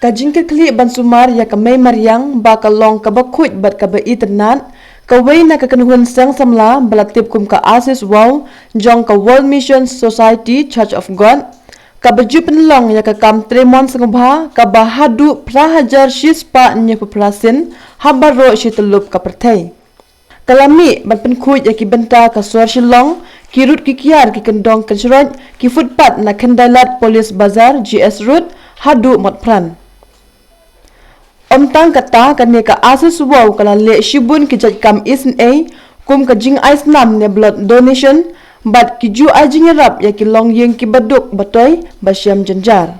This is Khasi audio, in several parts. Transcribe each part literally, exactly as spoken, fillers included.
Ka jingkyrkhu ban sumar ïa ka mei mariang ba ka long kaba khuid bad kaba itynnad, kawei na ka kynhun seng samla ba la tip kum ka Asis Wow jong ka World Mission Society Church of God, kaba ju pynlong ïa ka kam trei mon sngewbha kaba haduh phra hajar shispah hynñiewphew phra sien ha baroh shi tylli ka pyrthei. Ka la mih ban pynkhuid ïa ki bynta ka sor Shillong, ki rud ki kiar, ki kyndong kynshroj, ki footpath na Khyndai Lad Police Bazar, G S Road, haduh Motphran. Ym tang kata, kane ka Asis Wow ka la leh shibun ki jait kam isynei, kum ka jingai snam ne blood donation, bad ki ju ai jingïarap ïa ki longïing kiba duk batoi, ba shem jynjar.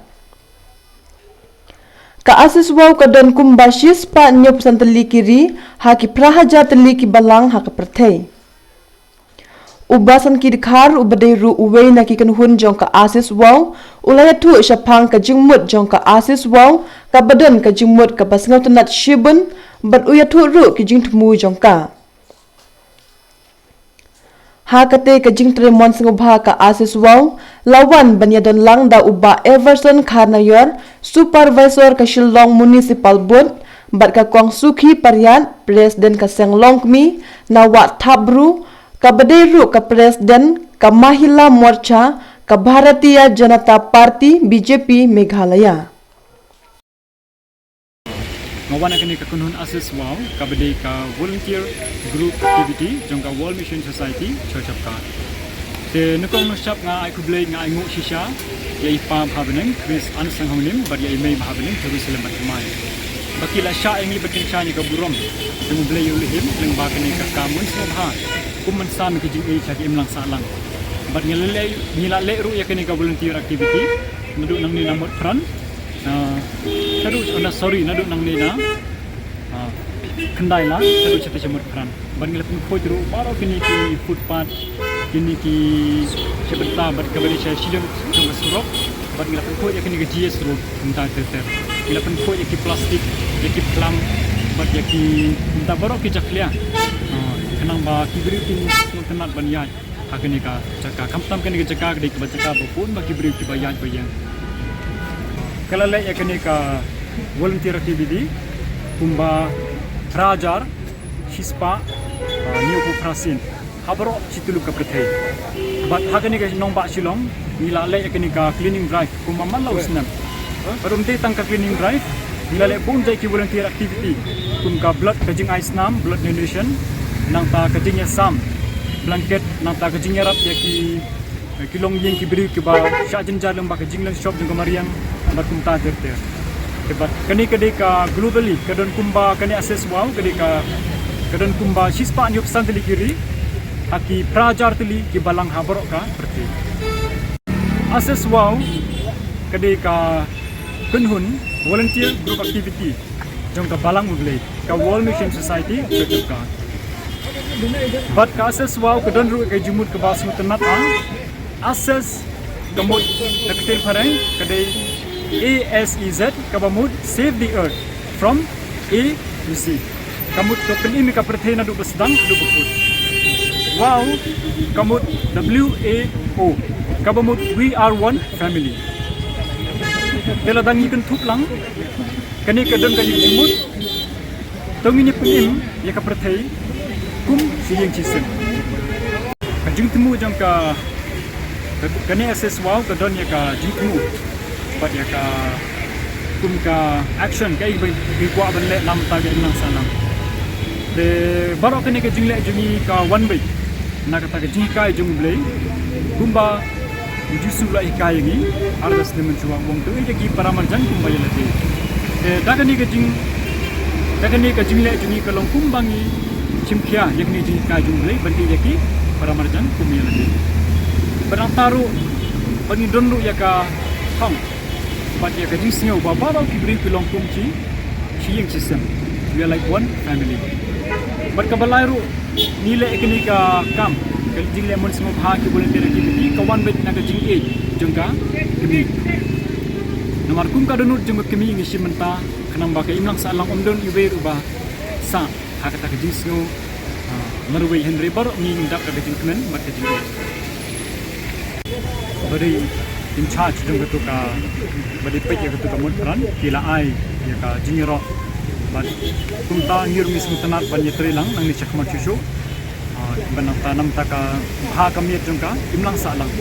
Ka Asis Wow ka don kumba shispah hynñiewphew san tylli ki ri, ha ki phra hajar tylli ki balang ha ka pyrthei. U Bah Sanki Dkhar, uba dei ruh uwei na ki kynhun jong ka Asis Wow, u la ïathuh shaphang ka jingmut jong ka Asis Wow, kaba don ka jingmut kaba sngewtynnad shibun, bad u ïathuh ruh ki jingthmu jong ka. Ha katei ka jingtrei mon sngewbha ka Asis Wow, la wan ban ïadon lang da u Bah Everson Kharnaior, Supervisor ka Shillong Municipal Board, bad ka Kong Sukhi Pariat, President ka Seng Longkmie na Wah Thapbru, kaba dei ruh ka President ka Mahila Morcha ka Bharatiya Janata Party, B J P, Meghalaya. Nga wan ha kane ka kynhun Asis Wow, kaba dei ka volunteer group activity jong ka World Mission Society, Church of God. Te nyngkong nyngshap nga ai khublei, nga ai nguh shisha ïa i Pa Bahabneng, Chris Ansanghongnim, bad ïa i Mei Bahabneng, Jerusalem Bathymmai, ba ki la shah ïa ngi ban kyrshan ïa ka burom jong U Blei U Lahim lyngba kane ka kam mon sngewbha, kum ban sam ïa ka jingïeit ha ka imlang sahlang. Bad ngi la leh, ngi la leh ruh ïa kane ka volunteer activity naduh nangne na Motphran, ah, shaduh, oh, na, sorry, naduh nangne na, ah, Khyndai Lad shaduh shatei sha Motphran. Bad ngi la pynkhuid ruh baroh kine ki footpath, kine ki shibynta bad kaba dei sha shilliang jong ka surok. Bad ngi la pynkhuid ïa kine ki G S Road mynta ter ter. Ngi la pynkhuid ïa ki plastik, ïa ki phlang, bad ïa ki mynta baroh ki jakhlia, ah, khnang ba ki briew kin sngewtynnad ban ïaid ha kane ka jaka. Khamtam kane ka jaka ka dei kaba jaka ba bun ba ki briew kiba ïaid ba ïeng. Ka la leh ïa kane ka volunteer activity kumba phra hajar shispah, ah, hynñiewphew phra sien ha baroh shi tylli ka pyrthei. Bad ha kane ka nongbah Shillong ngi la leh ïa kane ka cleaning drive kumba man la u snem. Bad ym dei tang ka cleaning drive, ngi la leh bun jait ki volunteer activity kum ka blood, ka jingai snam, blood donation, nangta ka jingïasam blanket, nangta ka jingïarap ïa ki, ki longïing ki briew kiba shah jynjar lyngba ka jingleh shop jong ka mariang, bad kumta ter ter. Te bad kane ka dei ka globally, ka don kumba kane Asis Wow ka dei ka, ka don kumba shispah hynñiewphew san tylli ki ri ha ki phra hajar tylli ki balang ha baroh ka pyrthei. Asis Wow ka dei ka kynhun volunteer group activity jong ka Balang U Blei, ka World Mission Society, Church of God. Bad ka Asis Wow ka don ruh ka jingmut kaba sngewtynnad. Asis ka mut na ka ktien phareng ka dei A S E Z, kaba mut Save the Earth from A to Z. Ka mut ka pynim ïa ka pyrthei naduh ba sdang haduh ba kut. Wow ka mut W A O, kaba mut We Are One Family. Te lada ngi kynthup lang, kane ka don ka jingmut, to ngin ïa pynim ïa ka pyrthei kum shi ïing shi sem. Ka jingthmu jong ka, ka, kane Asis Wow ka don ïa ka jingthmu bad ïa ka, kum ka action kaei ba ngi kwah ban leh namar ka imlang sahlang. Te baroh kane ka jingleh jong ngi ka wan beit na kata ka jinghikai jong U Blei, kumba U Jisu u la hikai ïa ngi arngut snem mynshuwa, u ong to ïeit ïa ki para marjan kumba ïa lade. Te da kane ka jing, da kane ka jingleh jong ngi ka long kumba ngi shim khia ïa kane ka jinghikai jong U Blei ban ïeit ïa ki para marjan kumba ïa lade. Bad nangta ruh ba ngi don ruh ïa ka thong bad ïa ka jingsngew ba baroh ki briew ki long kum shi, shi ïing shi sem. We are like one family. Bad kaba lai ruh, ngi leh kane ka kam, ka jingleh mon sngewbha, ki volunteer activity, ka wan beit na ka jingïeit jong ka kmie. Namar kum ka dohnud jong ka kmie ngi shim mynta, khnang ba ka imlang sahlang ym don iwei ruh ba sah ha kata ka jingsngew, ah, marwei, hynrei baroh ngi ngin dap da ka jingkmen bad ka jingïeit. Ba dei In charge jong katu ka, ba dei peit ïa katu ka mut pran, ki la ai ïa ka jingïaroh. Bad kumta ngi ruh ngi sngewtynnat ban ïatrei lang nangne shakhmat shuh shuh. Ah, ban nangta namta ka bha ka miet jong ka imlang sahlang.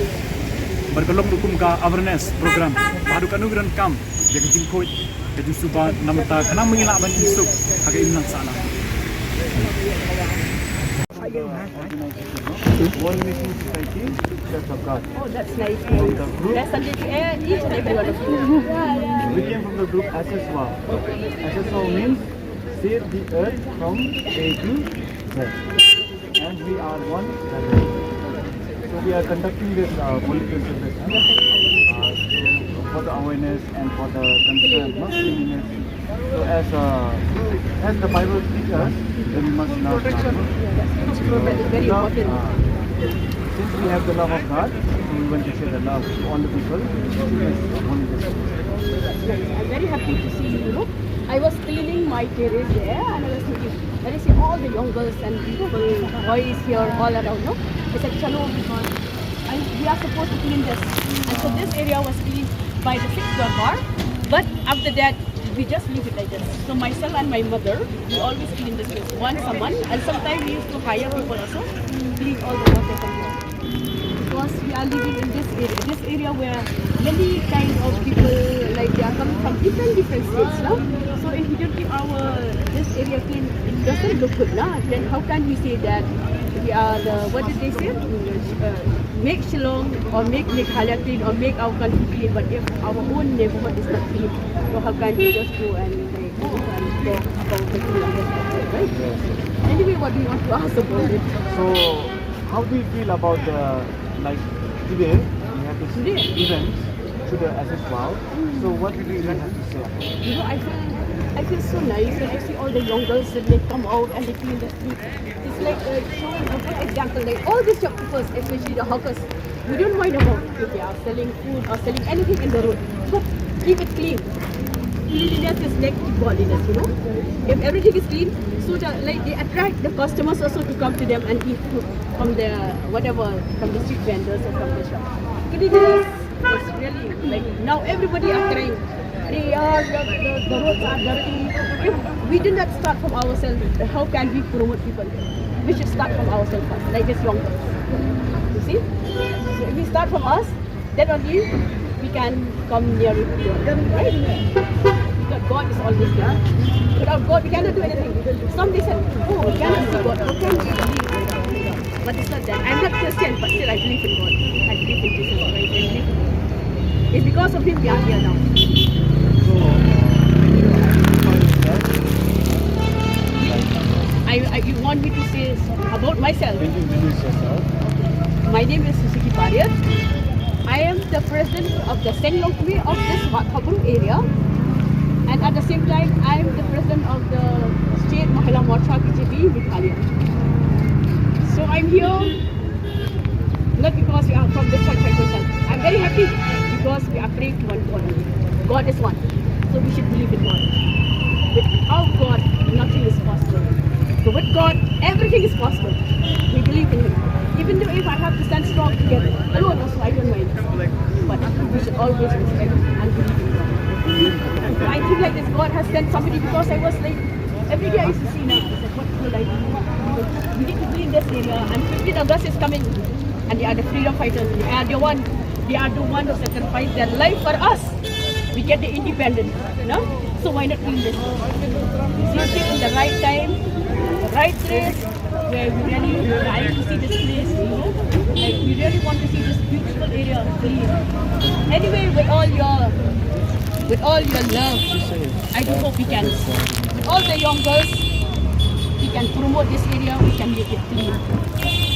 Bad ka long ruh kum ka awareness program ba haduh katno ngi donkam ïa ka jingkhuid, ka jingsuba, namta khnang ba ngin lah ban suk ha ka imlang sahlang. One Mission Society, Church of God. Oh, that's nice. From the group, that's something to, eh, each and every one of you. We came from the group S S W O W. S S W O W means Save the Earth from A to Z. And we are one family. So we are conducting this uh, volunteer service uh, to, for the awareness and for the concern, no? Cleanliness. So as uh, as the Bible teaches us, then we must love God, no? Very, very important. Uh, since we have the love of God, so we want to share the love to all the people. Yes, only this. Yes, I'm very happy to see you. You know, I was cleaning my terrace there, and I was thinking, when I see all the young girls and beautiful boys here all around, no? I said, "Chalo, because I, we are supposed to clean this." And so this area was cleaned by the sixth Durbar, but after that, we just leave it like this. So myself and my mother, we always clean this place once a month, and sometimes we used to hire people also to clean all the water from here. Because we are living in this area, this area where many kind of people, like, they are coming from different, different states, no? So if we don't keep our, this area clean, it doesn't look good, no? Then how can we say that we are the, what did they say? Uh, make Shillong or make Meghalaya clean or make our country clean, but if our own neighborhood is not clean, so how can we just go and, like, go and talk about the cleanliness, right? Anyway, what do you want to ask about it? So, how do you feel about the, like, today we have this event to the S S W O W? So what do you have to say about it? You know, I feel, I feel so nice when I see all the young girls that they come out and they clean the street. It's like, uh, showing a good example. Like, all these shopkeepers, especially the hawkers, we don't mind about if they are selling food or selling anything in the road, but keep it clean. Cleanliness is next to godliness, you know. If everything is clean, so the, like, they attract the customers also to come to them and eat food from the, whatever, from the street vendors or from the shop. Cleanliness is really, like, now everybody are crying, "Arey yaar, the, the, the roads are dirty." If we do not start from ourselves, how can we promote people? We should start from ourselves first, like this young girls. You see? So if we start from us, then only we can come nearer to God, right? Because God is always there. Without God, we cannot do anything. Somebody said, "Oh, we cannot see God. How can we believe?" But it's not that. I'm not Christian, but still I believe in God. I believe in Jesus Christ. I believe in Him. It's because of Him we are here now. So, uh, can you identify yourself? I, I, you want me to say about myself? Can you introduce yourself? My name is Suzuki Pariat. I am the president of the Seng Longkmie of this Wat Khabru area. And at the same time, I am the president of the State Mahila Morcha B J P Meghalaya. So I'm here not because we are from the church, I don't tell. I'm very happy because we are praying to one God. God is one. So we should believe in God. Without God, nothing is possible. So with God, everything is possible. We believe in Him. Even though if I have to stand strong together, alone also, I don't mind. But we should always respect and believe in God. I think like this, God has sent somebody because I was like, every day I used to see now. I said, "What will I do?" We need to clean this area, and fifteenth August is coming, and they are the freedom fighters. They are the one, they are the one who sacrificed their life for us. We get the independence, no? So why not clean this? This is in the right time, the right place, where we really trying to see this place, you know? Like, we really want to see this beautiful area clean. Anyway, with all your, with all your love, I do hope we can, with all the young girls, we can promote this area, we can make it clean.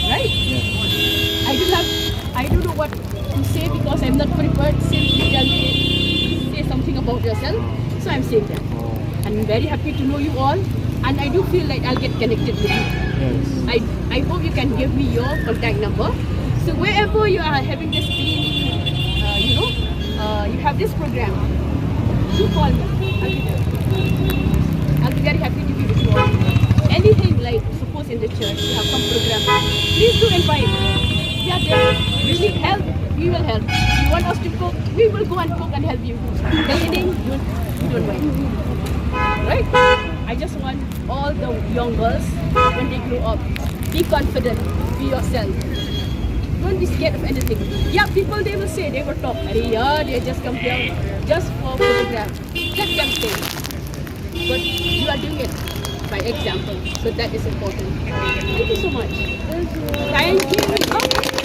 Right? I do have, I don't know what to say because I'm not prepared. Simply tell me, say something about yourself. So I'm saying that. I'm very happy to know you all, and I do feel like I'll get connected with you. I, I hope you can give me your contact number. So wherever you are having this cleaning, uh, you know, uh, you have this program, do call me. I'll be, I'll be very happy to be with you all. Anything like, suppose in the church you have some program, please do invite. We are there. You need help, we will help. You want us to cook? We will go and cook and help you. Then you don't, you don't mind. Right? I just want all the young girls, when they grow up, be confident, be yourself. Don't be scared of anything. Yeah, people, they will say, they will talk. "Arey yaar, they just come here just for photograph." Let them say. But you are doing it by example. So that is important. Thank you so much. Thank you.